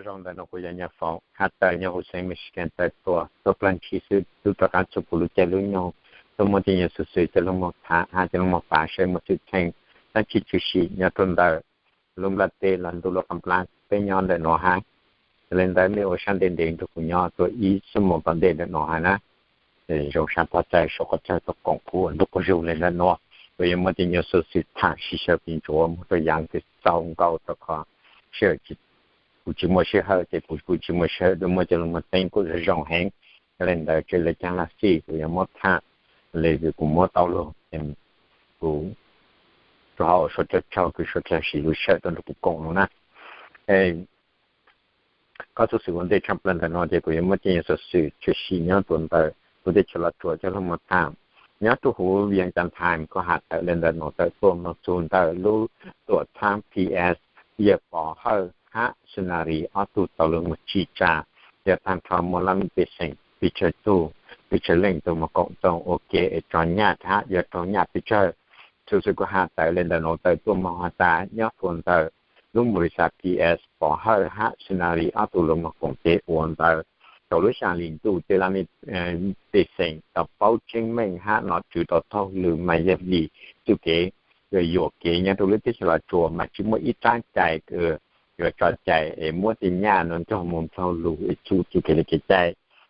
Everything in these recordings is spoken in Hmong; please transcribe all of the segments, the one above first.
Rau ntawm no kuv yog Nyiaj Foom, has tawm nyob huv xeev Michigan tawm tuaj, tuaj plaag ntsib xwb, tub rov qaab txug kuv lub caij lub nyoog, tuaj muab tej nyuas xuv xwm coj lug moog tham, has coj lug moog pav seb muaj txwj txheej dlaab tsi tshwm sim nyob rua ntawm lub nplaj teb los ntuj lub qab nplab peb nyob ntawm nuav hab. Le ntawd mej ua sab ntev ntev nrug kuv nyob tuaj ib xuab moos tom ntej ntawm nuav hab na. Zoo sab pog txais suav qhov chaw tuaj koom kuv ua ntu quas zug le ntawm nuav. Kuv yuav muab tej nyuas xuv xwm tham sib sau pes ntsuav moog rua yaav kws txaus nkaus rua qhov sij hawm kuv tsis muaj sij hawm, ces kuv kuj tsis muaj sij hawm tuaj muab coj lug moog tseeb kuj zoo heev. Le ntawd tsi le caag lug xij kuv yuav muab tham le kuv muab tau lug, kuv rua hab ua suav tsaug tsaug kws suav tsaug siv lub sij hawm tuaj nrug kuv koom nuav na. Qhov xuv xwm ua ntej tshaaj plawg ntawm nuav ces kuv yuav muab tej nyuas xuv xwm tshwm sim nyob rua ntawm lub teb chaws Los Tsuas coj lug moog tham. Nyob rua huv Vias Cas Times kuj has tawm le ntawm nuav tawm tuaj moog txug ntawm lub tuam txhaab P S yawg Pov Hawj hab Sunari ob tug tau lug moog tsim tsaa, yog taag nrho muaj laj mej pej xeem pes tsawg tug, pes tsawg leej tug moog koom txoos ua ke es tso nyaj hab yuav raug nyaj pes tsawg. Xuv xwm kuj has tawm le ntawm nuav tawm tuaj moog has tas nyob rua ntawm lub npau li xav P S Pov Hawj hab Sunari ob tug lug moog koom tes ua ntawd, thaus lub xyaa li ntuj tej laj mej pej xeem tau paub tseeb meej hab nom tswv tau thaug lwm mas yog vim txuj kev yuam kev nyob rua lub teb chaws Los Tsuas mas tsi muaj ib rab cai kws yuav tso cai es muab tej nyaj nuav nrug moog nrug lug es txhum txuj kev le kev cai.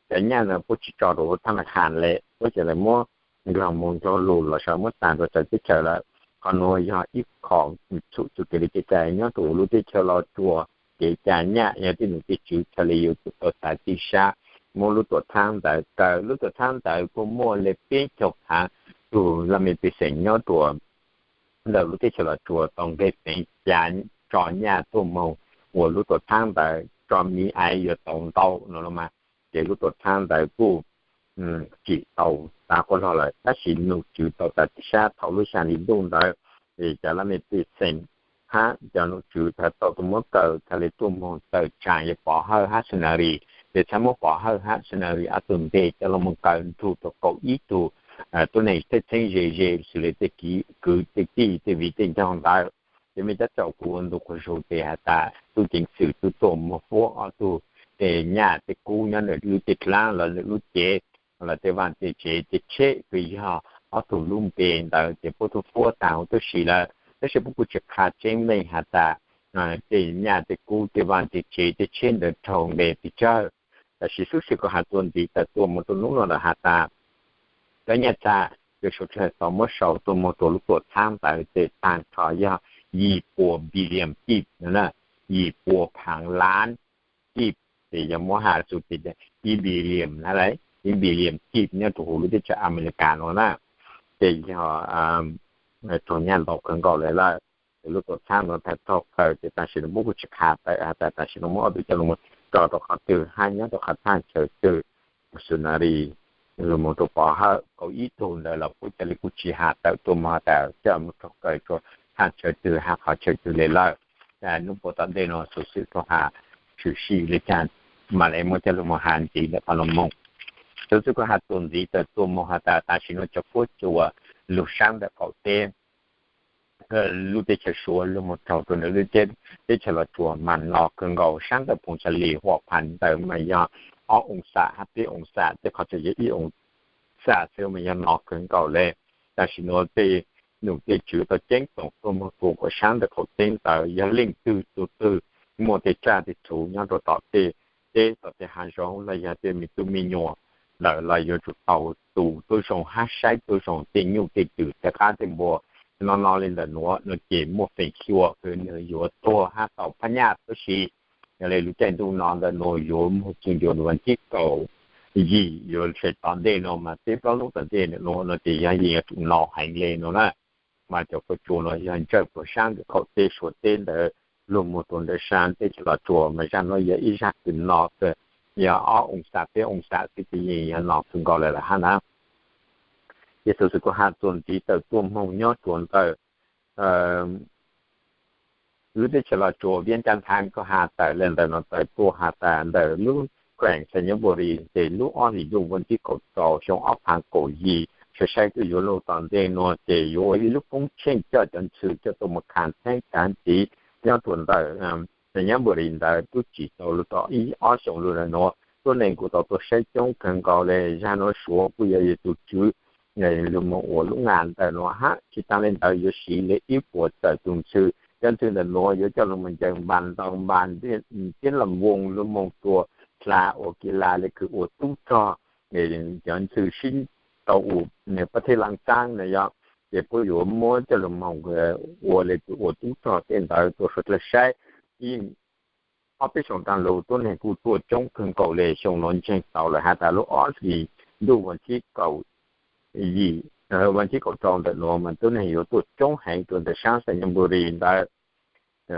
Cov nyaj nuav puab tsi tso rua huv thaab na khas le puab ca le muab nrug moog nrug lug los sis muab taag rua txawv teb chaws lawm. Qhov nuav yog ib qho txhum txuj kev le kev cai nyob rua huv lub teb chaws Los Tsuas. Kev cai nyaj yog tej num tej tswv txhaj le yuav tsum tau tas tij sab muab lub tuam txhaab ntawd kaw. Lub tuam txhaab ntawd kuj muaj le peb caug phaav tug laj mej pej xeem nyob rua ntawm lub teb chaws Los Tsuas tau nqeg peev ca tso nyaj tuaj moog ua lub tuam txhaab ntawd tso miv aiv yuav tau ntau no los mas. Ces lub tuam txhaab ntawd kuj tsim tau tav quab log lawm, tab sis num tswv tau tas tij sab thaus lub xyaa li ntuj ntawd. Ces cov laj mej pej xeem hab cov num tswv txhaj tau tuaj muab kaw txhaj le tuaj moog tawm tsaam yawg Pov Hawj hab Sunari. Ces txhaj muab Pov Hawj hab Sunari ob tug nteg coj lug moog kaw nrug rua kaum ib tug tuab neeg txheeb txheeb ze ze xws le tej kwv tej tij tej viv tej ncaug ntawd. Ces mej tab tom kuv ua ntu quas zug tes has tas tub ceev xwm tub tuaj moog fuab ob tug tej nyaj tej kub nyob ntawm lub tej dlaab los ntawm lub cev los tej vaaj tej tsev tej tsheb kws yog ob tug lub npe ntawd ces puab tub fuab taag huv tub si lawm, tab sis puab kuj tsi qha tseeb meej has tas tej nyaj tej kub tej vaaj tej tsev tej tsheb ntawd raug nqe pes tsawg. Tab sis xuv xwm kuj has txuas ntxiv tawm tuaj moog rua nub nuav lawm has tas cov nyaj txag kws suav dlawg tau muab sau tuaj moog rua lub tuam txhaab ntawd ces taag nrho yog yim puas billion kib, yim puas phaav lab kib. Ces yog muab has txug tes ib billion na, ib billion kib nyob rua huv lub teb chaws Amelikas nuav na. Ces yog raug nyaj ntau kawg nkaus le lawm. Ces lub tuam txhaab nuav txhaj tau kaw ces tam sim nuav puab kuj tsi qha tawm has tas tam sim nuav muab ob tug coj lug tso rua qhov twg hab nyob rua qhov thaj chaw twg. Sunari lug moog rua Pov Hawj kaum ib tug ntawd los puab ca le kuj tsi has tawm tuaj moog has tas coj moog rua kaw rua thaj chaw twg hab qhov chaw twg le lawm. Nub puab tom ntej nuav xuv xwm rua has tshwm sim le caag mas le muab coj lug moog has ntxiv ntawm qhov nuav moog. Xuv xwm kuj has txuas ntxiv tawm tuaj moog has tas tam sim nuav cov kuab cua lug saab ntawm qaum teb lub teb chaws Suav lug moog raug rua ntawm lub teb chaws Los Tsuas mas no kawg nkaus, saab ntawm Phoov Xav Lis huam phaj ntawd mas yog ob oo xam hab peb oo xam, tej qhov tseem yog ib oo xam xwb mas yog no kawg nkaus le. Tam sim nuav tej num tej tswv tau ceeb toom tuaj moog rua kuas saab ntawm qaum teb ntawd yog leej twg tug twg muaj tej tsaj tej txhu nyob rua tom tej teb tom tej hav zoov los yog tej me tub me nyuam lawm los yuav tsum tau tu tuab zoo hab saib tuab zoo tej nyuj tej twm tej qab tej npua. No no le ntawm nuav no ces muaj feem xyuam kws nwg yuav tuag hab tau phab nyaj tuab si. Yog le lub caij ntuj no ntawm nuav yuav moog txug ncua vas thib kaum yim yuav tsum tom ntej nuav mas peb plaub lub tom ntej nuav no ces yog yeej yuav tsum no heev le no na. Mas cov kuab cua nuav yog ntsawj puag saab ntawm qaum teb Suav teb ntawd lug moog rua ntawm saab teb chaws Los Tsuas mas zaj nuav yog ib zaj kws no kawg, yog ob oo xam peb oo xam xwb ces yeej yog no kawg nkaus le lawm hab na. Ces xuv xwm kuj has txuas ntxiv tawm tuaj moog nyob rua ntawm lub teb chaws Los Tsuas Vias Cas Times kuj has tawm le ntawm nuav tawm tuaj has tas ntawm lub kheem Xais Nyuj Npum Lis ces lub ob hlis ntuj vas thib kaum rau xyoo ob phaav kaum yim saib saib twb yuav lug tom ntej nuav ces yuav ua ib lub koob tsheej coj cov ntxhw coj tuaj moog khav theeb khav ntxiv nyob rua ntawm Xais Nyab Npus Lis ntawd twb tsim tau los tau ib ob xyoos lawm nuav, tuab neeg kuj tau tuaj saib coob kawg nkaus le. Zag nuav Suav kuj yog yus tus tswv lug moog ua lub nga ntawm nuav hab. Tsis taag le ntawd yuav siv le ib puas tawm tug ntxhw, cov ntxhw ntawm nuav yuav coj lug moog ncaws npas ntoo npas, tib lug moog lug moog tua dlaa ua kis las le kws ua tub rog, cov ntxhw sib tau ua pab thej laaj tsaab na yog, ces puab yuav muab coj lug moog ua le kws ua tub rog tej ntawd tua suav dlawg saib. Ib ob peb xyoos taag lug tuab neeg kuj tuaj coob kawg nkaus le. Xyoo nuav ntseeg tau lawm has tas lub ob hlis ntuj vas thib kaum yim, vas thib kaum rau ntawm nuav mas tuab neeg yuav tuaj coob heev rua ntawm saab Xais Nyab Npus Lis ntawd.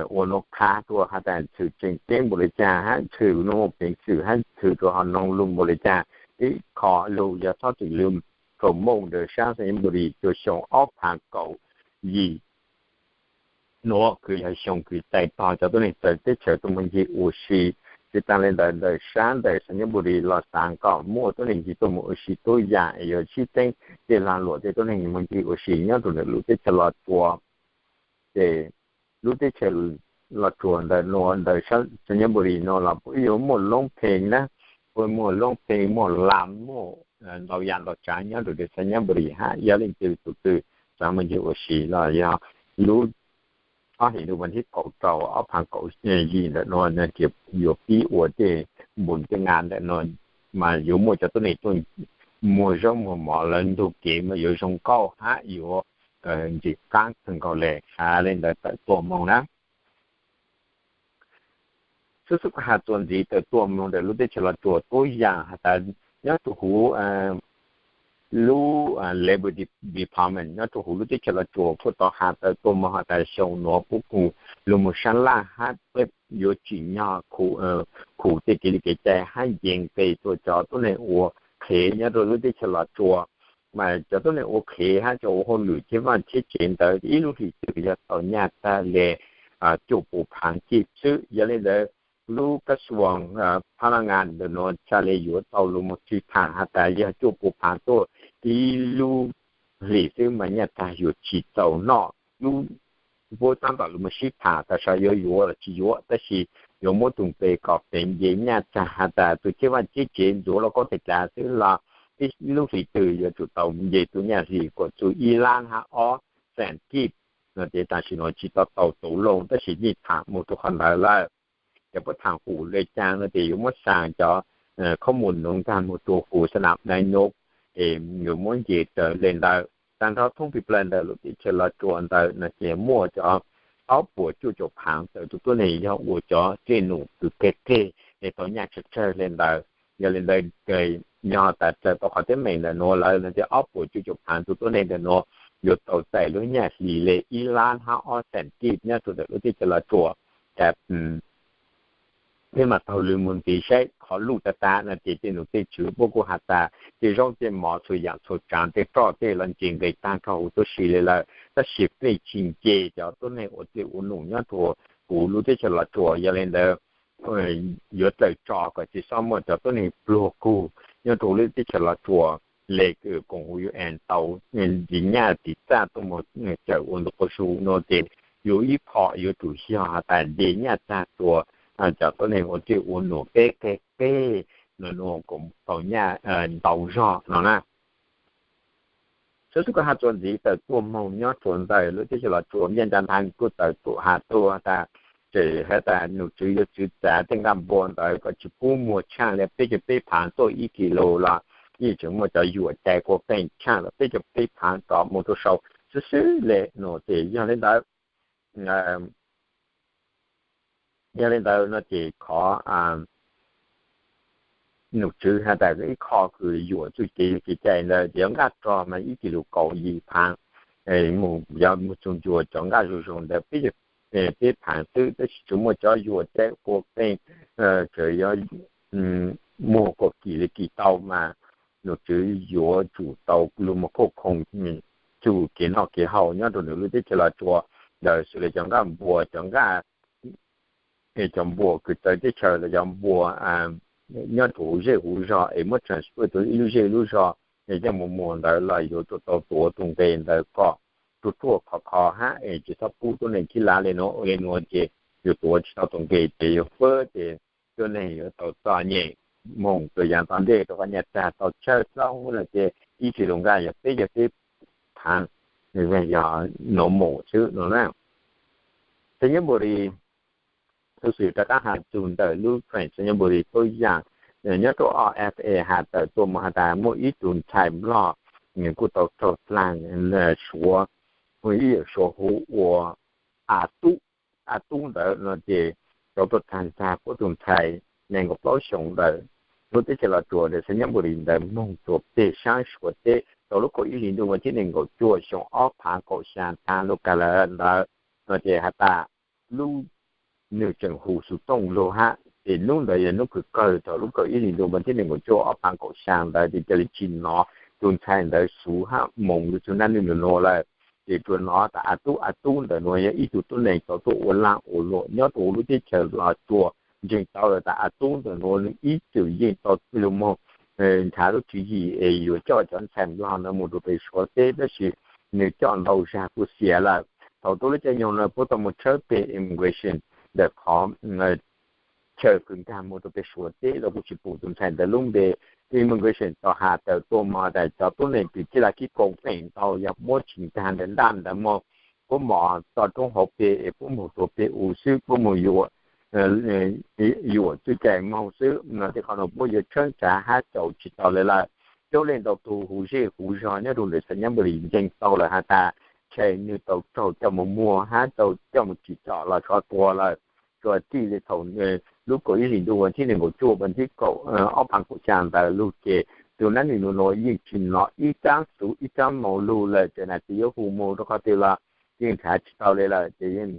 Ua nuav qha rua has tas ntxhw tseem ceeb npaum le caag hab ntxhw nuav muaj peev xwm hab ntxhw rua ho noog lug npaum le caag. Ib qho lug yog txhob txwm lug promote ntawm saab Xais Nyab Npus Lis rua xyoo ob phaav kaum yim nuav kws yog xyoo kws txais tog cov tuab neeg txawv teb chaws tuaj moog ncig ua si. Tsis taag le ntawd ntawm saab ntawm Xais Nyab Npus Lis los xaav kom muaj tuab neeg ncig tuaj moog ua si tuab yaam es yuav sib txeeb tej lag luam tej tuab neeg moog ncig ua si nyob rua ntawm lub teb chaws Los Tsuas. Ces lub teb chaws Los Tsuas ntawm nuav ntawm Xais Nyab Npus Lis nuav los puab yuav muaj Loob Pheej na, puab muaj Loob Pheej, muaj Lam, muaj ntau yaam ntau tsaav nyob rua ntawm Xais Nyab Npus Lis hab. Yog leej twg tug twg xaav moog ncig ua si los yog lub ob hlis ntuj vas thib kaum rau ob phaav kaum yim ntawm nuav ces yuav pib ua tej npus tej nga ntawm nuav mas yuav muaj cov tuab neeg tuaj muag zaub muag mov lawv ntug kev mas yuav zoo nkauj hab yuav ntxim qaab kawg nkaus le. Has le ntawd tawm tuaj moog na. Xub xub kuv has txuas ntxiv tawm tuaj moog ntawm lub teb chaws Los Tsuas tuab yaam has tas nyob rua huv lub Labor Department nyob rua huv lub teb chaws Los Tsuas kuj tau has tawm tuaj moog has tas xyoo nuav puab kuj lug moog sab laj hab peb yuav tsim nyog khum tej kev li kev cai hab nce nqe rua cov tuab neeg ua qhev nyob rua lub teb chaws Los Tsuas. Mas cov tuab neeg ua qhev hab cov ua hauj lwm thiab vaaj thiab tsev ntawd ib lub hlis twg yog tau nyaj tag le cuaj pua phaav kij xwb. Yog le ntawd lub kab xuas pha la nga ntawm nuav txhaj le yuav tau lug moog sib tham has tas yog cuaj pua phaav tuaj ib lub hlis xwb mas nyaj tag yuav tsis txaus noj. Lub puab taab tom lug moog sib tham tas sawv yuav yuav los tsis yuav, tab sis yuav muab tug npe kom peev nce nyaj tag has tas tug cheb vaaj cheb tsev ntxuav lauj kaub teg cav xwb los ib lub hlis twg yuav tsum tau nce tug nyaj hlis kuas txug ib lab hab ob xees kij no ces tam sim nuav tsis tau tau tau lug, tab sis yeej tham moog rua qhov ntawd lawm. Ces puab tham hum le caag no ces yuav muab xaa cov khob mus nuv nkaag moog rua hum xa nam nai nuv, es yuav muab nce raws le ntawd. Taag nrho thoob plig plawg ntawm lub teb chaws Los Tsuas ntawd no ces muaj cov ob puas cuaj caum phaav tawm tug tuab neeg yog ua cov dlej num kws kawg kawg es tau nyaj tsawg tsawg le ntawd. Yog le ntawd yog tas raws tau qhov teeb meem ntawm nuav lawm no ces ob puas cuaj caum phaav tug tuab neeg ntawm nuav yuav tau txais lub nyaj hlis le ib lab hab ob xees kij nyob rua ntawm lub teb chaws Los Tsuas. Ces peb mam taug lw moog ntxiv saib qhov luj tag tag no ces tej num tej tswv puab kuj has tas tej zaub tej mov txhua yaam txhua tsaav tej roj tej los nce nqe taag nrho huv tuab si le lawm, tab sis peb tsis nce cov tuab neeg ua dlej ua num nyob rua huv lub teb chaws Los Tsuas. Yog le ntawd yuav txawm tso kom tsis xob muaj cov tuab neeg pluag kug nyob rua lub teb chaws Los Tsuas le koom huv UN tau nti nyaj tiv txaj tuaj moog cawm ua ntu quas su no ces yuav ib qho yuav tsum yog has tas nce nyaj tag rua cov tuab neeg ua dlej ua num peb qeg peb no nua kom tau nyaj ntau zog no na. Xub xub kuv has txuas ntxiv tawm tuaj moog nyob rua ntawm lub teb chaws Los Tsuas, Nplaj Nca Nthav kuj tawm tuaj has tuaj tas tseem has tas num tswv yuav tswv txav tej nqaj npua ntawd kom tsis pub muag tshaaj le peb caug peb phaav tuaj ib kis lus los yeej tseem muaj cov yuam cai quas peej tshaaj los peb caug peb phaav rov moog rua sau xwb xwb le no ces yog le ntawd, yog le ntawd no ces qhov num tswv has tas ib qho kws yuam txuj kev yuam kev cai ntawd ces yuav nqaj rog mas ib kis lus kaum yim phaav, mus yog mus txug ncua cov nqaj zoo zoo ntawd peb caug peb phaav xwb, tab sis tsuas muaj cov yuam cai quas peej tseem yuav muag kom kim le kim tau mas num tswv yuav tsum tau lug moog kuj khoom txug kev noj kev haus nyob rua nws lub teb chaws Los Tsuas ntawd xws le cov nqaj npua, cov nqaj, cov npua kws txawv teb chaws los cov npua nyob rua huv zej huv zog es muab transport tuaj ib lub zej lub zog, yeej mus muag ntawd los yuav tsum tau tuav tus nqe ntawd kom ruaj ruaj khov kho hab es tsis txhob pub tuab neeg khib lav le nuav le nuav ces yus tuav tsis tau tus nqi ces yus fab ces tuab neeg yuav tau txom nyem moog rua yaav tom ntej rua qhov nyaj txag tau tshawb plaub hnub lawm ces ib tsis lug nqaj yog peb caug peb phav, yog normal xwb no na. Xeev Nyob Npus Lis, xuv xwm rov qaab has txug ntawm lub France Xeev Nyob Npus Lis tuab yaam, nyob rua O F A has tawm tuaj moog has tas muaj ib tug ntxhais Nplog kuj tau raug dlaag Suav, ib yam Suav hu ua A Tub, A Tub ntawd no ces tau tuaj tag ntxag puab tug ntxhais neeg nkaum plaub xyoo ntawd lub teb chaws Los Tsuas ntawm Xeev Nyob Npus Lis ntawd moog rua peg saab Suav teb rua lub kaum ib hlis ntuj vas thib neeg nkaum cuaj xyoo ob phav kaum xyaa taag lug kag lawm ntawd no ces has tas lub nwg tseem hu xuv tooj lug hab ces nub ntawd yog nub kawg kawg thaum lub kaum ib hlis ntuj vas thib neeg nkaum cuaj ob phav kaum xyaa ntawd ces ca le tsi nov tug ntxhais ntawd xuv hab moog lug txug naj nwj nua lawm. Ces tsuas nov tas A Tub, A Tub ntawm nuav yog ib tug tuab neeg tau tuaj ua laaj ua luam nyob rua lub teb chaws Los Tsuas, ntseeg tau lawm tas A Tub ntawm nuav nwg ib txwm yeej tau lug moog nrhav lub tswv yim es yuav coj cov ntxhais Nplog ntawd moog rua peg Suav teb tab sis nwg coj ntau zag kuj xiam lawm. Thaum tuab lub caij nyoog no puab tau moog tshawb peg immigration ntawm qhov chaw kws nkaag moog rua peg Suav teb los kuj tsis pum tug ntxhais ntawd lub npe. Immigration tau has tawm tuaj moog tas cov tuab neeg kws kib laj kib koom feem ntau yog puab tsis nkaag ntawm ntaj ntawd moog, puab mos toj roob hauv peg es puab moog rua peg u xwb, puab moog yuam txuj cai moog xwb no tej qhov nuav puab yuav tshawb nrhav hab caum tsis tau le lawm. Coob leej ntau tug huv zej huv zog nyob rua ntawm Xeev Nyob Npus Lis ntseeg tau lawm has tas ntshe nwg tau raug coj moog muag hab tau coj moog tsim txom los tso tua lawm. Tsuas txij le thaum lub kaum ib hlis ntuj vas thib neeg nkaum cuaj vas thib kaum ob phav kaum xyaa ntawd lug ces tug naj nwj nua yeej tsis nov ib tsaab xuv ib tsaab moog lug lawm, txawm nam txiv yuav hu moog rua qhov twg los yeej nrhav tsis tau le lawm ces yeej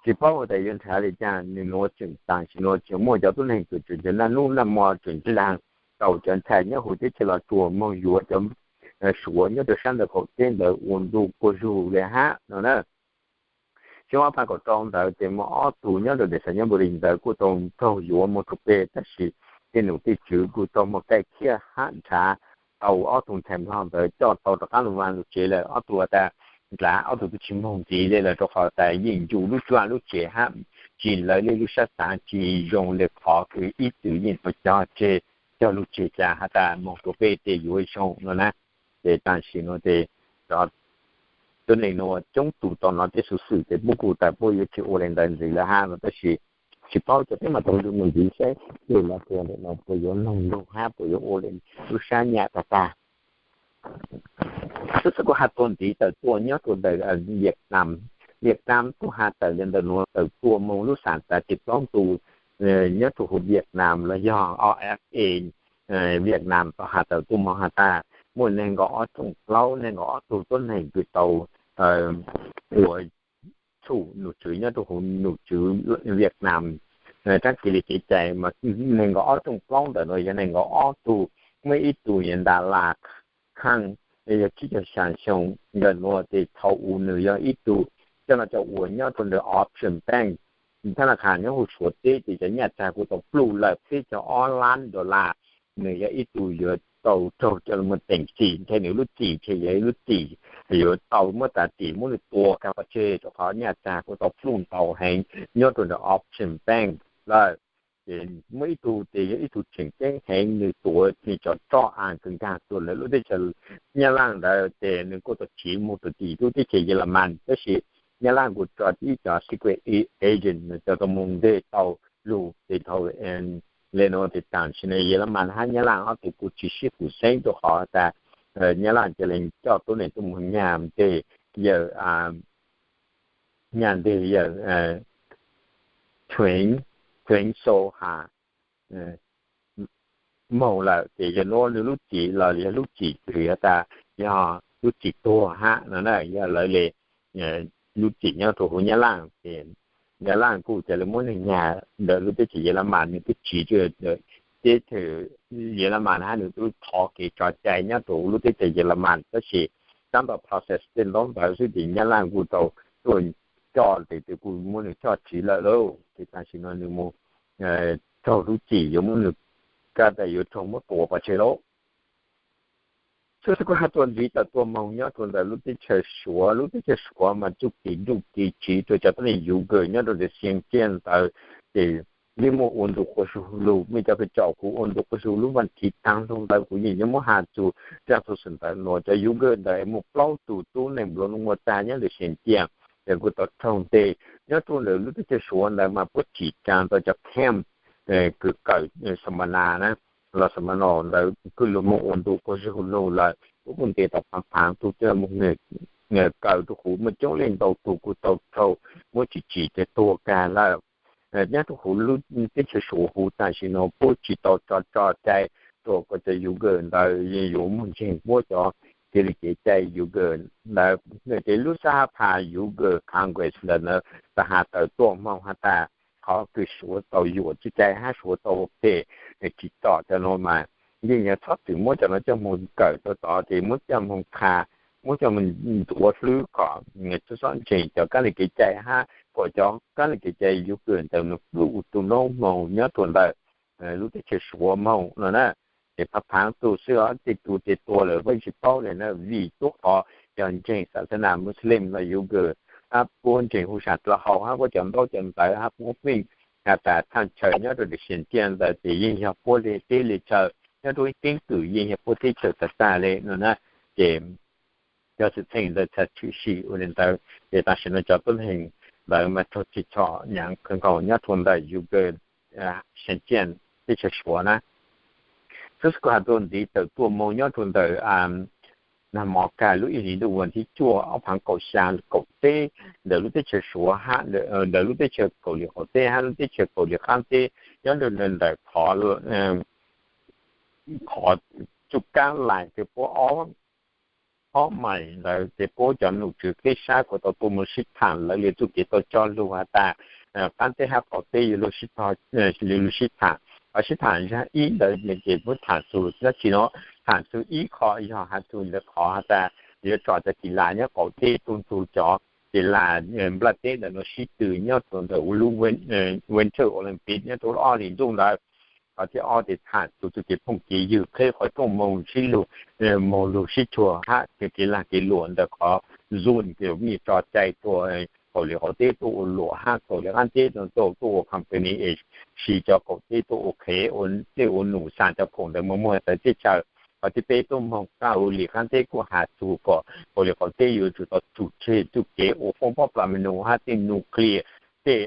tsis paub tas yuav nrhav le caag. Nwg nua tseem taag sim nua tseem muaj cov tuab neeg kws tseem naj nub naj mo tseem nraag tau cov ntxhais nyob huv teb chaws Los Tsuas moog yuav cov Suav nyob rua saab ntawm qaum teb ntawd ua ntu quas zug le hab no na. Xyoo ob phav kaum rau ntawd ces muaj ob tug nyob rua ntawm Xeev Nyob Npus Lis ntawd kuj tau raug yuav moog rua peg tab sis tej num tej tswv kuj tau moog kaij khiab hab nrhav tau ob tug ntxhais Nplog ntawd coj tau rov qaab lug vaaj lug tsev lawm. Ob tug has tas nrhav ob tug twb tsis moog ntxiv le lawm rua qhov tas yeej ncu lub tsuj lub tsev hab tsis lawv le lub sab xaav tsis zoo le qhov kws ib txwm yeej tau cog tseg, cog lug tseg cas has tas moog rua peg tes yuav zoo no na. Ces tam sim nuav ces cov tuab neeg nuav coob tug tau nov tej xuv xwm ces puab kuj tas puab yuav tsis ua le ntawd ntxiv lawm hab no tab sis tsis paub, cov peb mas tau lug mus ntxiv saib tej Los Tsuas ntawm no puas yuav noog lug hab puas yuav ua le lub sab nyam tag tag. Xwb xwb kuj has tuaj ntxiv tawm tuaj nyob rua ntawm Vietnam, Vietnam kuj has tawm le ntawm nuav tawm tuaj moog lub xaam xav tsis plaub ntu nyob rua huv Vietnam los yog O F A Vietnam tau has tawm tuaj moog has tas muaj neeg nkaum ob rooj plaub, neeg nkaum ob tug tuab neeg kws tau ua txhum num tswv nyob rua huv num tswv Vietnam. Raab kis le kev cai mas neeg nkaum ob rooj plaub ntawm nuav yog neeg nkaum ob tug, muaj ib tug yog Nta Las Khaaj, yog tsib caug xyaa xyoo ntawm nuav ces thaum u nws yog ib tug coj noj coj ua nyob rua ntawm Option Bank, thaab na khas nyob huv Suav teb ces cov nyaj txag kuj tau pluj lawm peb caug ob lab dollar. Nws yog ib tug yuav tau raug coj lug moog teem txim, ntshe nws lub txim ntshe yog ib lub txim yuav tau muab tas txim muab nws tua kag pov tseg rua qhov nyaj txag kuj tau pluj ntau heev nyob rua ntawm Option Bank lawm. Ces muaj ib tug ces yog ib tug tseem ceeb heev, nws tuav nws cov roj as kws nkaag tuaj ntawm lub teb chaws Nyab Laj ntawd ces nws kuj tau tsiv moog rua tim lub teb chaws Yelamas tab sis Nyab Laj kuj tso ib cov secret agent coj tau moog nteg tau lug ces thaum le nuav ces tam sim no Yelamas hab Nyab Laj ob tug kuj tsis sib pum xeeb rua qhov tas Nyab Laj ca le coj tuab neeg tuaj moog nyag nteg yawm, nyag nteg yawm Tuev, Tuev Xoo has moog lawm ces yog nuav nws lub txim los yog lub txim twg has tas yog lub txim tuag hab no na, yog lawv le lub txim nyob rua huv Nyab Laj ces Nyab Laj kuj ca le muab nwg nyag ntawm lub teb chaws Yelamas, nws twb tsiv teb chaws Yelamas hab nws twb thov kev tso cai nyob rua lub teb chaws Yelamas tab sis taab tom process tej ntaub ntawv xwb ces Nyab Laj kuj tau tuaj coj tes tes kuj muab nws coj tsiv lawm lauj. Ces tam sim no nws mus raug lub txim yuav muab nws kab tas yuav raug muab tua pov tseg lauj. Tub xab kuj hab tuaj ntxiv tawm tuaj moog nyob rua ntawm lub teb chaws Suav. Lub teb chaws Suav mas txuj kev nruj kev tsiv rua cov tuab neeg Yuav Kawm nyob rua ntawm Xinjiang ntawd ces yeej muaj ua ntu quas zug lug. Mej cov kws caum kuv ua ntu quas zug lub vaaj thiv taag lug ntawd kuv yeej yuav muab has txug zaj txuj xwm ntawd. Nuav cov Yuav Kawm ntawd muaj plaub tug tub neeg nplua nuj muaj tag nyob rua Xinjiang, ces kuj tau raug nteg nyob rua ntawm lub teb chaws Suav ntawd mas puab tsim tsaa tau cov camp kws kawm xa ma na na los xa ma no ntawd kuj lug moog ua ntu quas zug lug lawm. Puab kuj nteg tau phaav phaav tug coj moog kawm rua huv, muaj coob leej ntau tug kuj tau raug muab tsim tsim ces tuag kag lawm. Nyob rua huv lub teb chaws Suav huv tam sim no puab tsi tau tso tso cai rua kom cov Yuav Kawm ntawd yuav muaj ntseeg puab cov kev li kev cai Yuav Kawm ntawd. Ces lub xab phas Yuav Kawm Congress ntawd na, tau has tawm tuaj moog has tas qhov kws Suav tau yuam txuj cai hab Suav tau ua phem tsim txom cov nuav mas yeej yuav txhob txwm muab cov nuav coj moog kawm rua tod, ces muab coj moog qha, muab coj moog ntxuav hlwb kom txhob ntseeg cov kab li kev cai hab kom cov kab li kev cai Yuav Kawm ntawd nws pub ua tu noob moog nyob rua ntawm lub teb chaws Suav moog no na. Ces phaav phaav tug xwb os, tej tug ces tuag lawm puab tsi paub le na, vim tub qhov yog ntseeg xas xas nas Muslim los Yuav Kawm hab puab ntseeg hu sam dlawg hau hab puab cov ntaub cov ntawv hab puab pheej has tas thaj chaw nyob rua Xinjiang ntawd ces yeej yog puab le teb le chaw, nyob rua ib keeb kwm yeej yog puab teb chaws tag tag le no na. Ces cov xwm txheej ntawd txhaj tshwm sim ua le ntawd, ces tam sim no cov tuab neeg ntawd mas raug tsim txom nyaav kawg nkaus nyob rua ntawm Yuav Kawm Xinjiang teb chaws Suav na. Tub xab kuj has tuaj ntxiv tawm tuaj moog nyob rua ntawm nag hmo kag lub ib hlis ntuj vas thib cuaj ob phaav kaum xya kaum peb ntawm lub teb chaws Suav hab ntawm lub teb chaws Kaus Lim qaum teb hab lub teb chaws Kaus Lim qaab teb nyob rua ntawm qhov qhov tsuj kab lais kws puab ob maim ntawd ces puab cov nom tswv qib sab kuj tau tuaj moog sib thaam lawv le txuj kev tau coj lug has tas qaab teb hab qaum teb yuav lug sib tog, yuav lug sib thaam. Qhov sib thaam zag ib ntawd ces puab thaam txug dlaab tsi no, thaam txug ib qho yog has txug ntawd qhov has tas yuav tso cov kis las nyob qaum teb tuaj ntxug cov kis las nplaj teb ntawm no sib tw nyob rua ntawm ua lub Winter Olympic nyob rua ob hlis ntuj ntawd. Qhov thib ob ces thaam txug txuj kev phooj kev ywg qheb qhov rooj moog sib lug, moog lug sib tshua hab kev lag kev luam ntawm qhov Zoom kws mej tso cai rua Kaus Lim qaum teb tuaj ua luam hab Kaus Lim qaab teb tuaj ua company es siv cov qaum teb tuaj ua qhev, ua tej ua num xa cov khoom ntawd moog muag tawm teb chaws. Qhov thib peb tuaj moog Kaus Lim qaab teb kuj has txug kom Kaus Lim qaum teb yuav tsum tau tsum tseg txuj kev ua foob pob plas me nus hab tej nuclear, tej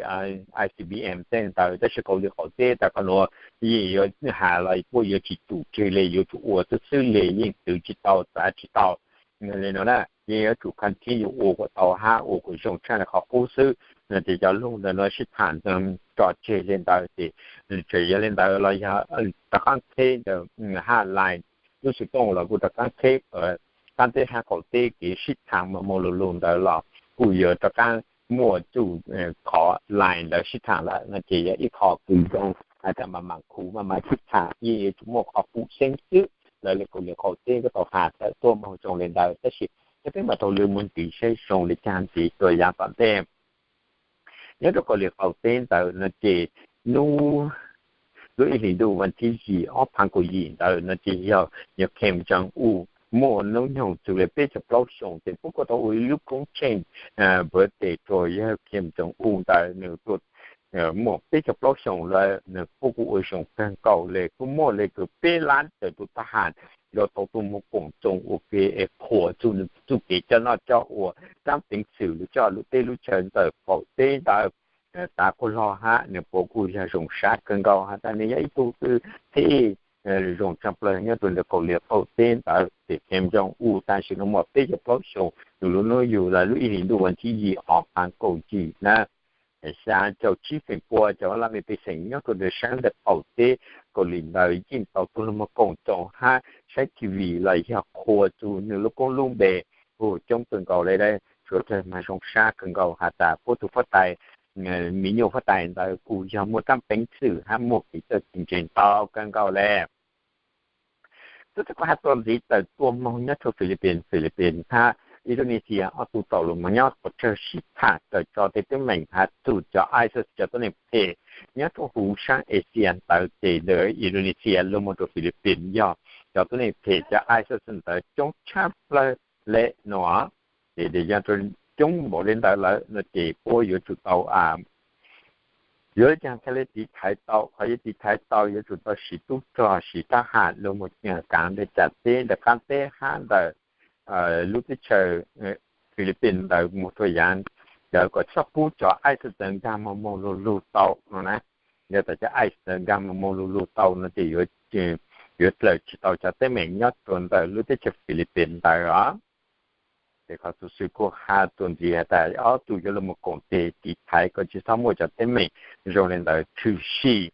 I C B M tej ntawd, tab sis Kaus Lim qaum teb tas qhov nuav yeej yuav has los puab yuav tsi tsum tseg le, yuav tsum ua xwb xwb le, yeej twv tsi tau txav tsi tau le no na. Yeej yuav tsum continue ua kom tau hab ua kom zoo tshaj le qhov qub xwb no. Ces cov lug ntawm no sib thaam tso tseg le ntawd ces tseem yog le ntawd los yog rov qaab qheb ntawm hab lais lub xov tooj los kuj rov qaab qheb, qaab teb hab qaum teb kev sib thaam moog moog lug lug ntawd los kuj yuav rov qaab muaj txuj qhov lais ntawd sib thaam lawm no ces yog ib qho kws zoo has tas mas mam khuv mas mam sib thaam, yeej yuav tsum muaj qhov qub xeeb xwb. Lawv le Kaus Lim qaum teb kuj tau has tawm tuaj moog zoo le ntawd, tab sis cov peb mam tau lug moog ntxiv saib zoo le caag ntxiv rua yav tom ntej. Nyob rua Kaus Lim qaum teb ntawd no ces nub lub ib hlis ntuj vas thib yim ob phaav kaum yim ntawd no ces yog Kim Jong Un muaj noob nyoog txug le peb caug plaub xyoos ces puab kuj tau ua ib lub koob tsheej birthday rua yawg Kim Jong Un ntawd. Nws muaj peb caug plaub xyoos lawm, nws puab kuj ua zoo kawg nkaus le, kuj muaj le kws peb lab tawm tus thab ham yuav tau tuaj moog koom txoos ua ke es qhuas txug nws txuj kev coj noj coj ua, taab peev xwm lug coj lub teb lub chaw ntawm qaum teb ntawd. Tav kuj lug hab nws puab kuj yog zoo sab kawg nkaus has tas nws yog ib tug kws thib zoo tshaj plawg nyob rua ntawm Kaus Lim qaum teb ntawd. Ces Kim Jong Un tam sim no muaj peb caug plaub xyoos, nws lub hnub yug los lub ib hlis ntuj vas thib yim ob phaav kaum yim na. Xya caum tsib feem pua cov laj mej pej xeem nyob rua ntawm sab ntawm qaum teb Kaus Lim ntawd yeej tau tuaj lug moog koom txoos hab saib T V los yog qhuas txug nws lub koob lub npe. Kuj coob kawg nkaus le, suav dlawg mas zoo sab kawg nkaus has tas puab tug fab tais, mi nyuj fab tais ntawd kuj yog muaj taab peev xwm hab muaj kev txawj txwm ntseeg ntau kawg nkaus le. Tub xab kuj has tuaj ntxiv tawm tuaj moog nyob rua Philippines, Philippines hab Indonesia ob tug tau los mus nyob pov tseg sib tham raws tso tej teeb meem has txug cov ISIS cov tuab neeg phem nyob rua huv saab Asia ntawd ces ntawm Indonesia lug mus rua Philippines yog cov tuab neeg phem cov ISIS ntawd coob tshaj plawg le nuav. Ces yog coob npaum le ntawd lawm no ces puab yuav tsum tau yuav le caag thiaj le tiv thaiv tau. Qhov yuav tiv thaiv tau yuav tsum tau siv tub rog siv tab has lug mus kaav ntawm cam teb ntawm qaab teb hab ntawm lub teb chaws Philippines ntawd mus rua yaav ntawd kom txhob pub cov ISIS ntawd nkaag moog moog lug lug tau no na. Yog tas cov ISIS ntawd nkaag moog moog lug lug tau no ces yuav dlawm tsi tau cov teeb meem nyob rua ntawm lub teb chaws Philippines ntawd os. Ces qhov xuv xwm kuj has txuas ntxiv has tas ob tug yuav lug mus koom tes tiv thaiv kom tsi txhob muaj cov teeb meem zoo le ntawd tshwm sim.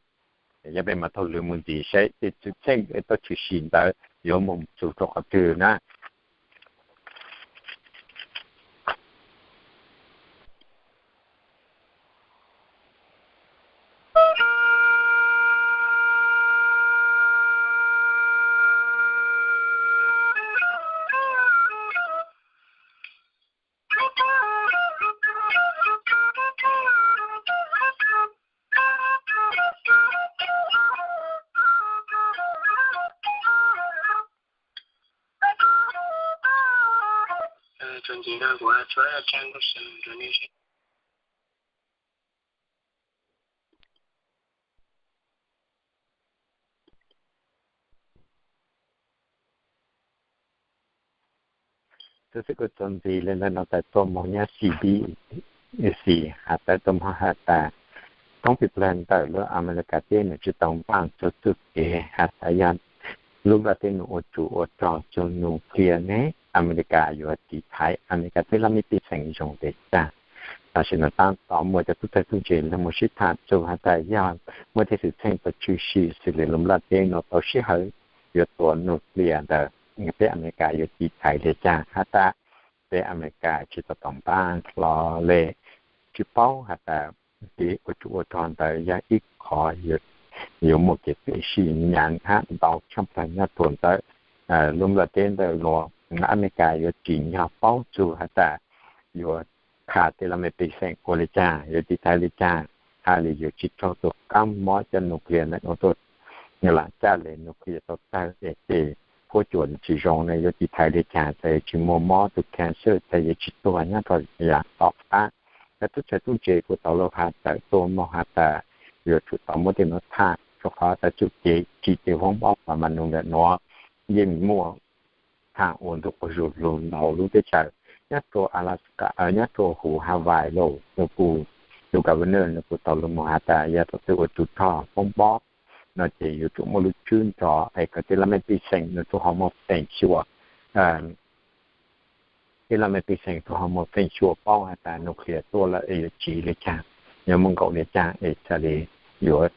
Yog peb maam taug lw mus ntxiv saib tej txheej txheej tub tshwm sim ntawd yuav mus txug rua qhov twg na. Tub xwm kuj txuas ntxiv le ntawm nuav tas tuaj moog nyob CBS has tas tuaj moog has tas thoob plig plawg ntawm lub Amelikas teb nws tsi tau npaaj txug txuj kev has tas yog lub nplaj teb nws ua tsum ua rog txug nuclear ne, Amelikas yuav tiv thaiv Amelikas tej laj mej pej xeem zoo le caag. Tam sim nuav taab tom muaj cov tub txawg tub ntse lug mus sib tham txug has tas yog muaj tej xwm txheej tau tshwm sim xws le lub nplaj teb nuav tau sib hawm yuav tua nuclear ntawd, peb Amelikas yuav tiv thaiv le caag has tas peb Amelikas tsi tau tom npaaj hlo le, tsi paub has tas kev ua tsum ua rog ntawd yog ib qhov yuav muaj kev peb sib nyam hab ntau tshaj plawg nyob rua ntawm lub nplaj teb ntawm nuav. Amelikas yuav tsim nyog paub txug has tas yuav kha tej laj mej pej xeem ua le caag, yuav tiv thaiv le caag, hab le yuav tsi raug tua qaab mob cov nuclear ntawm nuav tuaj, lam caj le nuclear tau tawg es tej huab cua tsi zoo ne yuav tiv thaiv le caag, tas yuav tsi muaj mob tug cancer, tas yuav tsi tuag nyob rau yaam tom qab. Cov tub txawg tub ntse kuj tau lug has tawm tuaj moog has tas yuav tsum tau muab tej nuav tham, rua qhov tas txuj kev tsim tej foob npob pas mas nug ntawm nuav yeej muaj tham ua ntu quas zug lug ntau lub teb chaws. Nyob rua Alaska, nyob rua huv Hawaii los, nws kuj, tus governor nws kuj tau lug moog has tas yog thaum twg ua tsum rog foob npob no ces yuav tsum muaj lub tswb nrov es kom tej laj mej pej xeem nws tub ho muaj feem xyuam, tej laj mej pej xeem tub ho muaj feem xyuam paub has tas nuclear tuaj lawm es yuav tsiv le caag, yuav muaj nkaum le caag es tas le yuav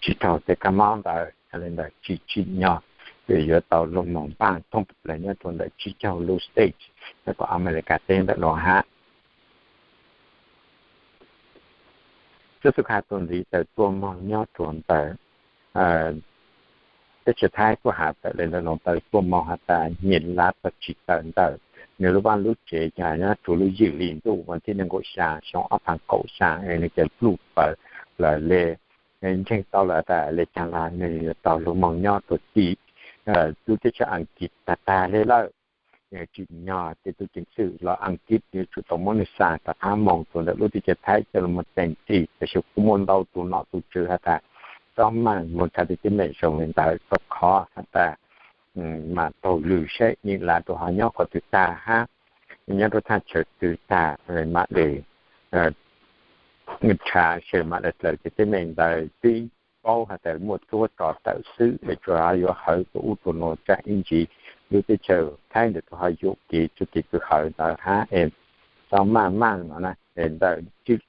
tsi raug tej kab mob ntawd. Yog le ntawd tsim tsim nyog yuav tau lug moog npaaj thoob plig plawg nyob rua ntawm tsib caug lub state nyob rua Amelikas teb ntawm nuav hab. Tub xwm kuj has txuas ntxiv tas tuaj moog nyob rua ntawm teb chaws Thaib kuj has tawm le ntawm nuav tas tuaj moog has tas Nyij Laj tau tsim tawm ntawm nws lub vaaj lub tsev yog nyob rua lub ywm li ntuj vas thib neeg nkaum xyaa xyoo ob phav kaum xyaa es nws ca pluj pawg lawm le. Ntseeg tau lawm tas le caag los nws yuav tau lug moog nyob rua tim lub teb chaws Askiv tag tag le lawm. Tsim nyog ces tug ceev xwm los Askiv yuav tsum tau muab nws xa rov qab moog rua ntawm lub teb chaws Thaib coj lug moog teem txim, tab sis kuj muaj ntau tug nom tug tswv has tas txhob maaj moog tshaj tej teeb meem zoo le ntawd rua qhov has tas maam taug lw saib Nyij Laj tub ho nyob qhov twg tag hab nyob rua thaj chaw twg tag mam le nrhav seb mam le dlaws tej teeb meem ntawd. Twb paub has tas muaj tub rog tawm xwb es tsuas yuav hawv rua ub rua nuav tsaam ib ntsis lub teb chaws Thaib ntawd tub ho yuam kev txuj kev kws hawv ntawd hab es txhob maaj maaj no na. Ntawm kws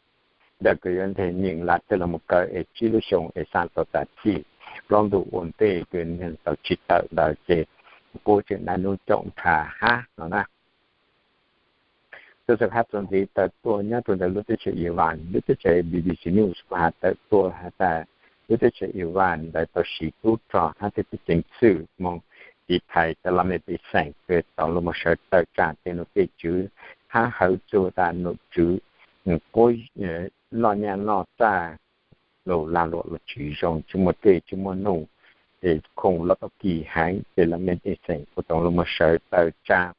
yuav nteg Nyij Laj txawj lug moog kaw es tsib lub xyoo es xa tau tas txij plaub ntug ua ntej kws neeg tau tsim tawm ntawd ces puab tseem naj nub coom nrhav hab no na. Tub xwm kuj has txuas ntxiv tas tuaj nyob rua ntawm lub teb chaws Iran, lub teb chaws BBC News kuj has tawm tuaj has tas lub teb chaws Iran ntawd tau siv tub rog hab tej tug ceev xwm moog tiv thaiv cov laj mej pej xeem kws tau los mus sawv tawm tsaam tej nom tej tswv, hab hawv txug tas nom tswv quab noj nyaj noj txag lug lag luam los tsis zoo, tsis muaj dlej tsis muaj nuj, ces khoom loj tau kis heev, ces laj mej pej xeem kuj tau los mus sawv tawm tsaam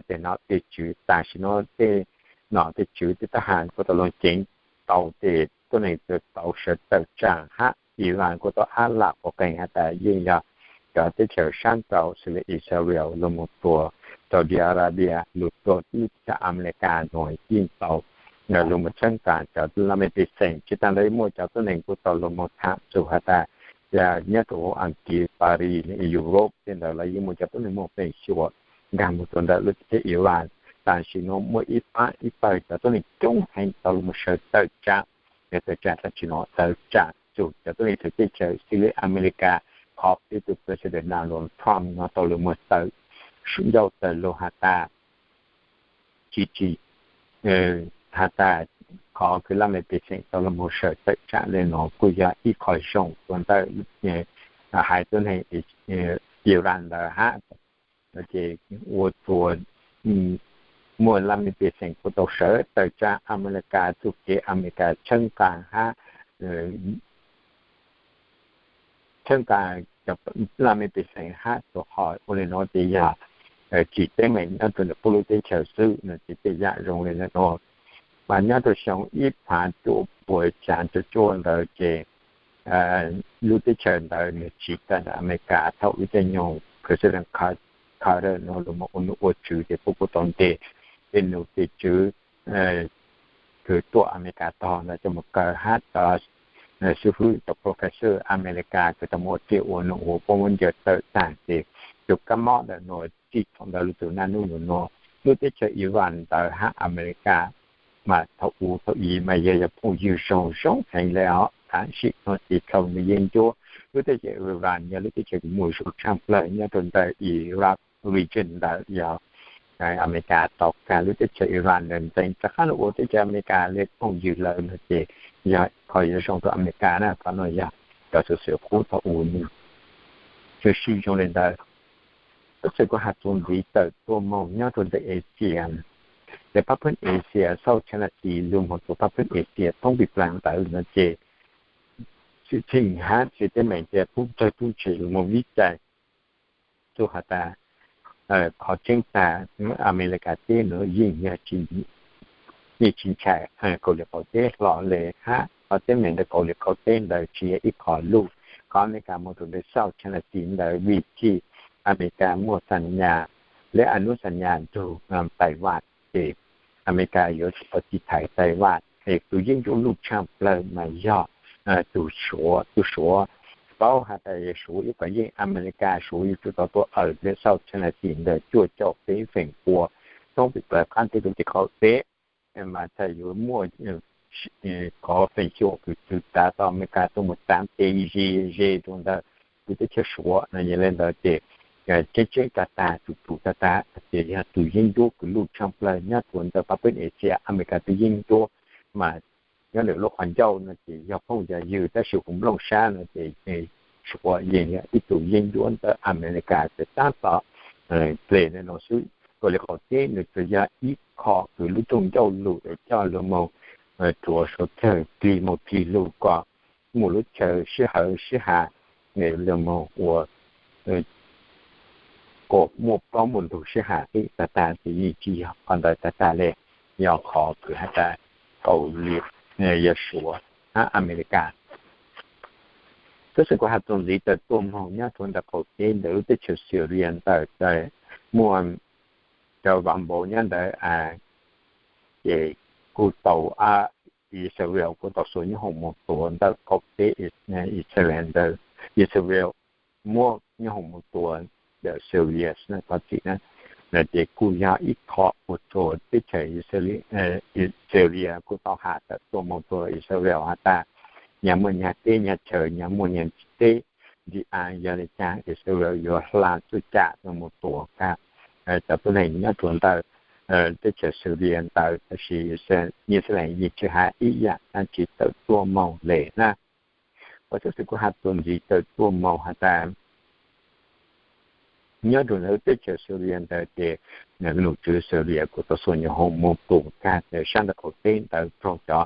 tej nom tej tswv. Tam sim nuav tej nom tej tswv tej tab has kuj tau lug ceev tau ces tuab neeg tau sawv tawm tsaam hab Iran kuj tau ab lam quas qees has tas yeej yog cov teb chaws saab rua xws le Israel los mus rua Saudi Arabia, lug rua teb chaws Amelikas nuav yeej tau lug mus txhawb nqaa cov laj mej pej xeem. Tsis taag ntawd muaj cov tuab neeg kuj tau lug mus tham txug has tas nyob rua Askiv, Paris, Europe tej ntawd los yeej muaj cov tuab neeg muaj feem xyuam nkaag mus rua ntawm lub teb chaws Iran. Tam sim nuav muaj ib paab ib pawg cov tuab neeg coob heev tau lug mus sawv tawm tsaam, tawm tsaam tam sim nuav tawm tsaam txug cov tuab neeg txawv teb chaws xws le Amelikas, qhov peb tug President Donald Trump nuav tau lug muag tawm ncauj tawm lug has tas tsis tsis has tas qhov kws laj mej pej xeem tau lug mus sawv tawm tsaam le nuav kuj yog ib qho zoo rua ntawm haiv tuab neeg Iran ntawd hab. Ces ua rua muaj laj mej pej xeem kuj tau sawv tawm tsaam Amelikas txuj kev Amelikas txhawb nqaa hab txhawb nqaa cov laj mej pej xeem hab txhua qhov. Ua le nuav ces yog tsim teeb meem nyob rua ntawm puab lub teb chaws xwb no ces tej yam zoo le nuav. Mas nyob rua xyoo ib phav cuaj puas xya caum cuaj ntawd ces lub teb chaws ntawd nwg tsim tawm ntawm Amelikas thaum ub caij nyoog President Carter nuav lug mus ua num ua tswv ces puab kuj tau nteg tej num tej tswv kws tuaj Amelikas tog ntawd coj mus kaw hab cov xib fwb cov professor Amelikas kws tau mus ua tsiaj ua num ua puab muab ncaws tawm tag ces tus kab mob ntawm nuav txij thaum ntawd lug txug naj nub nua nuav. Lub teb chaws Iran ntawd hab Amelikas mas thaum ub thaum i mas yog yog phooj ywg zoo zoo heev le os, tab sis nuav ces thaum nwg yeeb ncuab. Lub teb chaws Iran yog lub teb chaws kws muaj zug tshaaj plawg nyob rua ntawm Iraq region ntawd yog Amelikas tau kag lub teb chaws Iran ntawd ntxeev rov qaab lug ua teb chaws Amelikas le phooj ywg lawm no ces yog qhov yuav zoo rua Amelikas na. Qhov nuav yog cov xwm xwm qub thaum ub nwg sib zoo le ntawd. Tab sis kuv has txuas ntxiv tawm tuaj moog nyob rua ntawm Asia, le pab phwb Asia, South China Sea lug moog rua pab phwb Asia thoob pim plaws ntawd no ces xwm txheej hab txiv teeb meem ces pub tsawg tub ntse lug moog vib cai txug has tas qhov tseeb tag Amelikas teb nuav yeej yog yeej tsis ntshai Kauslim Qaum Teb hlo le hab qhov teeb meem ntawm Kauslim Qaum Teb ntawd tsis yog ib qho luj. Qhov Amelikas moog rua ntawm South China Sea ntawd vim txij Amelikas muaj xa nyas, le anub xa nyas ntug Taiwan ces Amelikas yuav tsum tau tiv thaiv Taiwan. Es tus yeeb ncuab luj tshaaj plawg mas yog tus Suav. Tus Suav paub has tas Suav ib qho yeej Amelikas, Suav yuav tsum tau tuaj awm le South China Sea ntawd cuaj caum peb feem pua thoob pim plaws qaab teb rua tim qaum teb, mas txhaj yuav muaj qhov feem xyuam kws txug tav tau Amelikas tuaj mus tav tes ze ze rua ntawm tus teb chaws Suav no. Yog le ntawd ces tseeb tseeb tag tag tus tus tag tag ces yog tus yeeb ncuab kws luj tshaaj plawg nyob rua ntawm pab phwb Asia. Amelikas tus yeeb ncuab mas nyob ntawm lub qhov ncauj no ces yog phooj yog ywg, tab sis huv nplooj sab no ces Suav yeej yog ib tug yeeb ncuab ntawm Amelikas ces tab tom ple le nuav xwb. Kauslim Qaum Teb nws tsuas yog ib qho kws lub rooj ncauj lug es coj lug moog rua suav dlawg plig moog plig lug kom muaj lub chaw sib hawv sib has, lug moog ua kom muaj plaub muaj ntug sib has xwb. Tag tag ces yeej tsis yog qhov ntawd tag tag le, yog qhov kws has tas Kauslim, yog Suav hab Amelikas. Tab sis kuv has txuas ntxiv tawm tuaj moog nyob rua ntawm qaum teb ntawm lub teb chaws Syria ntawm muaj cov bomb nyob ntawd ces kuj tau Israel kuj tau xuas nyoob hoom moog tuav ntawm qaum teb Israel ntawd. Israel muab nyoob hoom moog tuav ntawm Syria thov txim na, ces kuj yog ib qho ua rua teb chaws Syria kuj tau has tawm tuaj moog rua Israel has tas nyag muaj nyag teb nyag chaw, nyag muaj nyag teb nti a, yog le caag Israel yuav hla txuj cam tuaj moog tuav kag cov tuab neeg nyob rua ntawm teb chaws Syria ntawd. Tab sis Israel yeej tsis has ib yaam dlaab tsi tawm tuaj moog le na. Ua txuj xwm kuv has txuas ntxiv tawm tuaj moog has tas nyob rau ntawm lub teb chaws Syria ntawd ces nom tswv Syria kuj tau xuas nyuag hoo mus tua kag sab ntawm qaum teb ntawd raug cov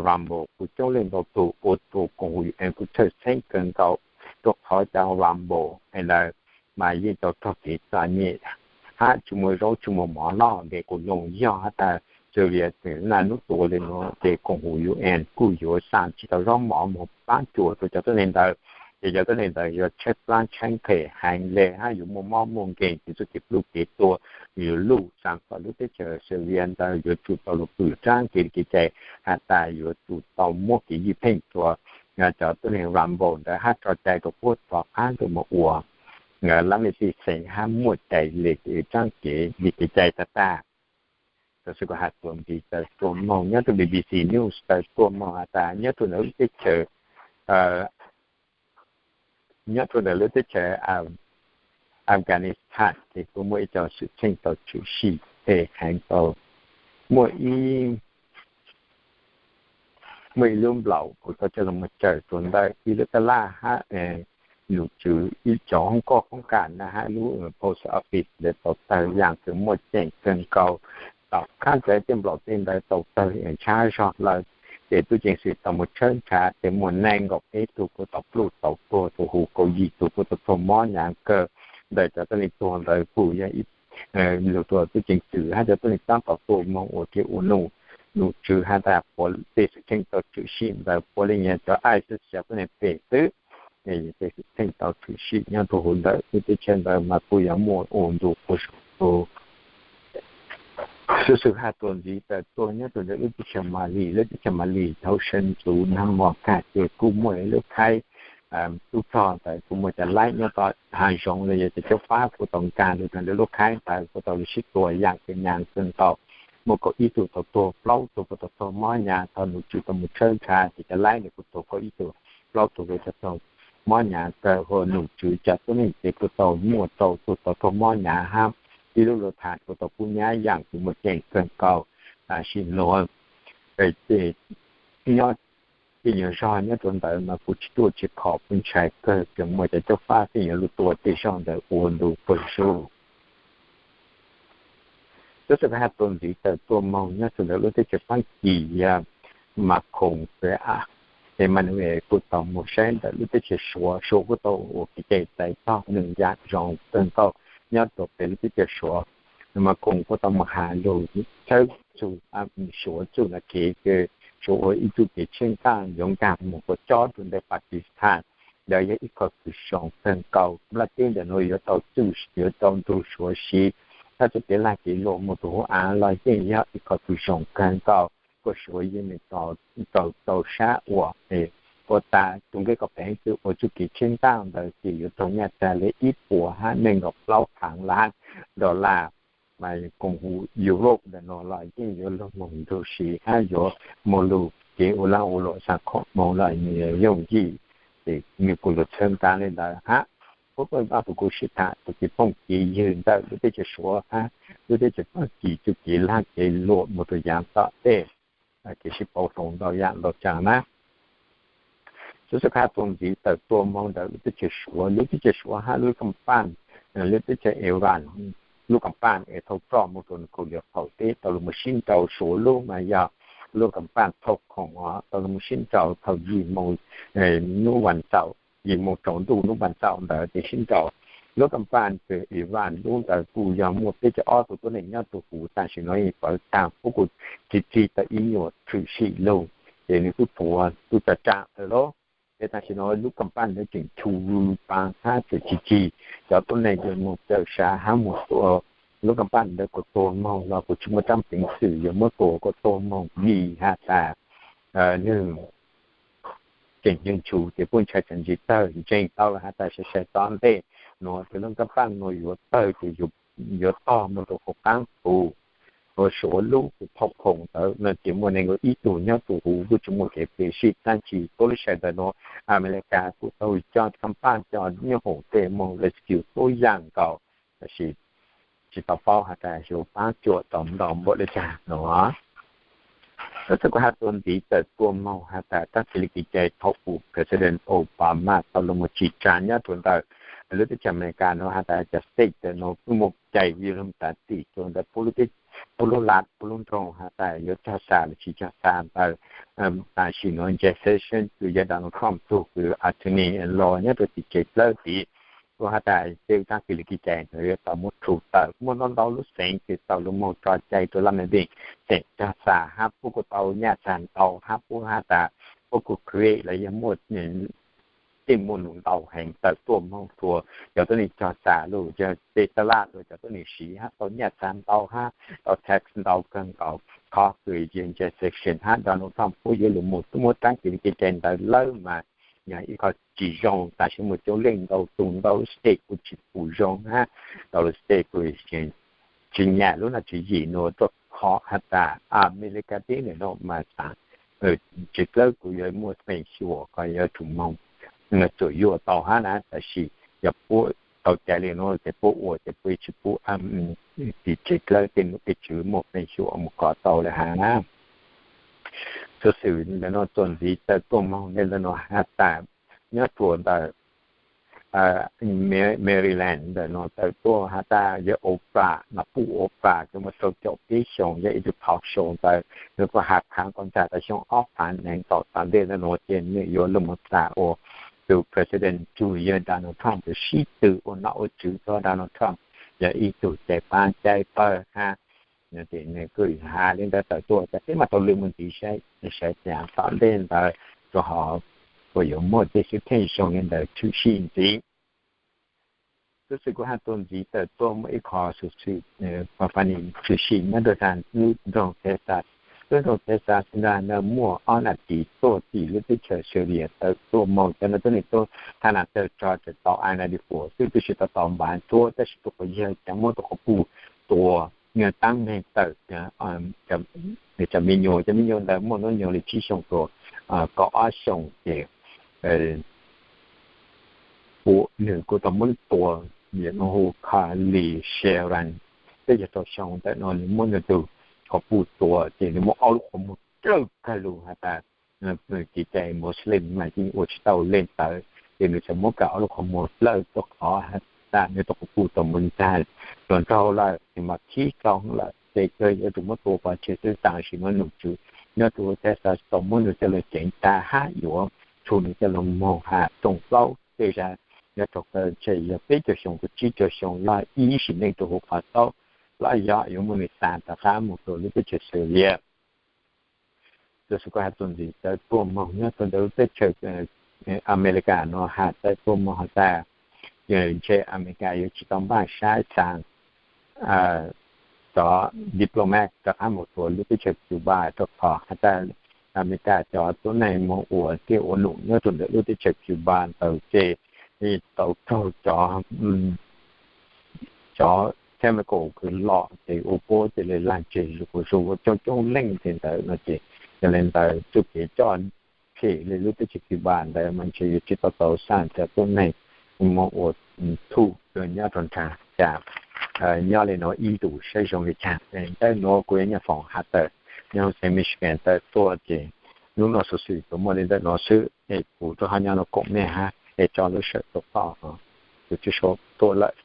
Rambo kuj coob leej ntau tus ua rau koom haum UN kuj txhawj xeeb kawg nkaus, rau qhov cov Rambo ntawd mas yeej tau raug kev txom nyem hab tsis muaj zaub tsis muaj mov noj ntev kuv loo yog hab tas Syria txwm naj nub tua li nuav ces koom haum UN kuj yuav xa tsis tau zaub mov moog paab cuam rau cov tuab neeg ntawd. Ces cov tuab neeg ntawd yuav tshaib plab tshaib phem heev le hab yuav muaj mob muaj nkeeg, ces txuj kev pluj kev tua yuav luj, xaav kom lub teb chaws Syria ntawd yuav tsum tau lug pum tsaab kev li kev cai has tas yuav tsum tau muab kev ywj pheej rua cov tuab neeg Rambo ntawd hab tso cai rua puab rov qaab rua moog ua lab mej txij xeem hab muaj cai le tsaab kev li kev cai tag tag. Tau sib kuas has tuas ntxiv tawm tuaj moog nyob rua BBC News tawm tuaj moog has tas nyob rua ntawm lub teb chaws nyob rua ntawm lub teb chaws Afghanistan ces kuj muaj ib co xwm txheej tau tshwm sim phem heev tau muaj ib muaj ib lub nplaum kuj tau coj lug moog tsaws rua ntawm ib lub tab laj hab nom tswv ib cov hoob koob hoob kas na hab lub post office ntawd tau tawg yaam kws muaj ceem kawg nkaus. Tom qaab ntawd tej nplaum tej ntawd tau tawg ntshab zog lawm, ces tub ceev xwm tau moog tshawb nrhav ces muaj nees nkaum peb tug kuj tau pluj tau tuag, tug huv kaum yim tug kuj tau tuag mob hnyav kawg ntawm cov tuab neeg tuag ntawd kuj yog lug rua tub ceev xwm hab cov tuab neeg taab tom tuaj moog ua kev ua num. Nom tswv has tas puav tej xwm txheej tau tshwm sim ntawd puav leej yog cov ISIS cov tuab neeg phem xwb. Tej xwm txheej tau tshwm sim nyob rua huv ntawm lub teb chaws ntawd mas kuj yog muaj ua ntu quas zug. Xuv xwm has tuas ntxiv tawm tuaj nyob rua ntawm lub teb chaws Mali, lub teb chaws Mali thaum sawv ntxuv nag hmo kag ces kuj muaj ib lub khaib tub rog ntawd kuj muaj cov laib nyob tom hav zoov los yog cov caub fab kuj tau nkag lug rua ntawm lub khaib ntawd kuj tau lug sib tua yaam kws hnyav kawg nkaus. Muaj kaum ib tug tau tuag, plaub tug kuj tau tuag mob hnyav, thaum nom tswv tau moog tshawb nrhav ces cov laib ntawd kuj tuag kaum ib tug, plaub tug kuj tau tuag mob hnyav kawg, hos nom tswv cov tuab neeg ces kuj tau muaj rau tug tau tuag mob hnyav hab ib lub luv thas kuj tau kub hnyav yaam kws muaj ceem kawg nkaus. Tam sim nuav ces nyob tej nyuag zog nyob rua ntawd mas kuj tsis ruaj tsis khov, kuj ntshai kawg kws muaj cov caub fab tej nyuag lug tua tej zog ntawd ua ntu quas zug. Tub xwm has tuas ntxiv tawm tuaj moog nyob rua ntawm lub teb chaws Faab Kis yog Macron, Emmanuel kuj tau moog saib ntawm lub teb chaws Suav, Suav kuj tau ua kev cai txais tog nwg yaam zoo kawg nkaus nyob rua pem lub teb chaws Suav. Macron kuj tau moog has lug txhawb txug Suav txuj nam kev kws Suav ua ib txuj kev tsheej taaj yuav nkag moog ua cob rua ntawm Pakistan. Ntawd yog ib qho kws zoo kawg nkaus, nplaj teb ntawm nuav yuav tau txuj yuav tau ntug Suav siv, thaj txuj kev lag kev luam moog rua huv av los yeej yog ib qho kws zoo kawg nkaus. Kuas Suav yeej tau tau sab ua ua tas tus nqe kom peev kws ua txuj kev tsheej taaj ntawd ces yuav raug nyaj tag le ib puas hab neeg nkaum plaub thaav lab dollar. Mas koom huv Europe ntawm nuav los yeej yuav lug moog ntug siv hab yuav moog lug kev ua laaj ua luam xaa khoom moog los yooj yim. Ces nwg kuj lug txhawb nqaa le ntawd hab. Puab kuj pab puas kuj sib tham txuj kev phooj kev ywg ntawm lub teb chaws Suav hab lub teb chaws Faab Kis txuj kev lag kev luam moog rua yaav tom ntej, kev sib pauv hloov ntau yaam ntau tsaam na. Tub xwm has tuas ntxiv tawm tuaj moog ntawm lub teb chaws Suav, lub teb chaws Suav hab lub kaam paaj, lub teb chaws Iran, lub kaam paaj es thauj roj moog rua nkaus li qaum teb tau lug moog sib nrau. Suav lub mas yog lub kaam paaj thauj khoom tau lug moog sib nrau thaum yim moos, nub vas txaum, yim moos tsaus ntuj nub vas txaum ntawd ces sib nrau. Lub kaam paaj kws Iran lub ntawd kuj yog muaj peb caug ob tug tuab neeg nyob rua huv, tam sim nuav yeej pawv taag, puab kuj tsi txig tau ib nyuas tshwm sim lug, ces nwg tub tuav tub tsa tsa lawm lauj. Ces tam sim nuav lub kaam paaj ntawd tseem chu paa hab tseem tsi txig, cov tuab neeg yuav moog cawm sav hab moog tua. Lub kaam paaj ntawd kuas tuag moog los kuj tsi muaj tsaab peev xwm yuav muab tua, kuas tuag moog vim has tas nwg tseem ntshu ces puab ntshai tseem ntsis tawg ntseeg tau lawm has tas sai sai tom ntej nuav ces lub kaam paaj nuav yuav tawg ces yuav tog moog rua huv qaab huv. Ua Suav lub kws phauj khoom ntawd no ces muaj neeg ua ib tug nyob rua huv, kuj tsi muaj kev pem sij dlaab tsi. Puab lub sij hawm ntawd nuav Amelikas kuj tau coj kaam paaj coj nyob hoom tej moog rescue tub yaam nkaus, tab sis tsi tau paub has tas yuav paab cuam tau ntau npaum le caag nuav. Tub xwm kuas has tuas ntxiv tawm tuaj moog has tas taab tes le kev cai thaum u President Obama tau lug moog tsim tsaa nyob rua ntawm lub teb chaws Amelikas no has tas cov state no kuj muaj cai yuav luag tav tim rua ntawm puab lub, puab lub lab, puab lub nroog has tas yuav cog xa los tsis cog xa ntawd. Tam sim no Jeff Sessions kws yog Donald Trump tug kws attorney at law nyob rua tim tsev dlawb tid, kuj has tas tej taab kis li kev cai ntawd yuav tau muab rhu tawm. Muaj ntau ntau lub xeev kws tau lug moog tso cai rua laj mej npeej xeem cog xa hab puab kuj tau nyaj txag ntau hab puab has tas puab kuj create los yog muaj tej muaj num ntau heev tawm tuaj moog rua cov tuab neeg cog xa lug, yog tej taj laj rua cov tuab neeg siv hab tau nyaj txag ntau hab tau tax ntau kawg nkaus. Qhov kws Jeff Sessions hab Donald Trump puab yuav lug moog muab taab kis li kev cai ntawd lawm mas yog ib qho tsis zoo. Tam sim muaj coob leej ntau tug ntau state kuj tsis pum zoo hab ntau lub state kuj tsis nyam lub no tswv yim nuav rua qhov has tas Amelikas teb nuav mas xaav tsev dlawb kuj yuav muaj feem xyuam kom yuav tsum moog txuam yuaj tau hab na. Tab sis yog puab tau cai li nuav ces puab ua ces puab tsis pub tim tsev dlawb tej nom tej tswv muaj feem xyuam moog kov tau lawm hab na. Xuv xwm ntawm nuav txuas ntxiv tawm tuaj moog le ntawm nuav has tas nyob rua ntawm Maryland ntawm nuav tawm tuaj has tas yog Oprah, nom puj Oprah kws muaj rau caum peb xyoos, yog ib tug talk show ntawd nws kuj has khaav kom ntag tas xyoo ob phav nees nkaum tom ntej ntawm nuav ces nws yuav lug moog txais ua tus president tug yog Donald Trump tus sib tw ua nom ua tswv rua Donald Trump yog ib tug cai paab cai pawg hab. Ces nws kuj has li ntawd tawm tuaj, ces peb mam tau lwm mus ntxiv saib, saib tas tom ntej ntawd rua qhov puas yuav muaj tej xwm txheej zoo li ntawd tshwm sim ntxiv. Xuv xwm kuv has txuas ntxiv tawm tuaj muaj ib qho xuv xwm, tshwm sim nyob rua lub nroog Texas. Lub nroog Texas ntawd muaj ob nam txiv tuaj tim lub teb chaws Syria tawm tuaj moog, cov nuav tuab neeg tuaj thaj nam tawg rog tawm tau ai na di puas xwb, twb tsis tau tau npav ntsuab tab sis tus quas yawg cov muab tus quas puj tua taab meeg tawm cov me nyuam. Cov me nyuam ntawd muaj hnub nyoog li tsib xyoos rua kaum ob xyoos ces nws kuj tau muab tua, nws hu Carly Sherrod, peb caug rau xyoo ntawm no nws muab nws tus quas puj tua ces nws muab ob lub qhov muag dlawb kawg lug has tas kev cai Muslim mas yeej ua tsis tau le ntawd, ces nws txawm muab kawg ob lub qhov muag dlawb rua qhov has tas nws tus quas puj tau mus ntag, hluas nraug lawm ces mas khib tau lawm ces kawg yuav tsum muab tua pov tseg xwb. Tam sim no nom tswv nyob rua Texas tau muab nws coj lug ceev tag hab yuav tsum nws coj lug moog has rooj plaub tej zag nyob rau kawg ntshe yog peb caug xyoo rua tsib caug xyoo lawm ib sim neej rua huv qhov taub, los yog yuav muab nws xa rov qab moog rua lub teb chaws Syria. Xuv xwm kuv has txuas ntxiv tawm tuaj moog nyob rua ntawm lub teb chaws Amelikas no has tawm tuaj moog has tas ntshe Amelikas yuav tsis tau npaj sab xa cov diplomat rov qab moog rua lub teb chaws Cuba rua qhov has tas Amelikas cov tuab neeg moog ua tiaj ua num nyob rua ntawm lub teb chaws Cuba ntawd ces tau raug cov, cov chemical kws lom ces ua puab cia li lag tseg zuj zus ua coob coob leej li ntawd no ces yog li ntawd txuj kev coj phem li lub teb chaws Cuba ntawd mas ntshe yuav tsis tau tau xa cov tuab neeg moog ua thuj nyob rua nrag cas nyob li no ib ntus saib zoo li cas. Ntawm nuav kuv yuav nyaj foom has tawm nyob hauv xeev Michigan tawm tuaj ces hnub no xuv xwm tsuas muaj li ntawm nuav xwb es kuv rov qab nyob no koom mej hab es tso lub sawm tuaj pom kuv tsi sau tuaj lawm.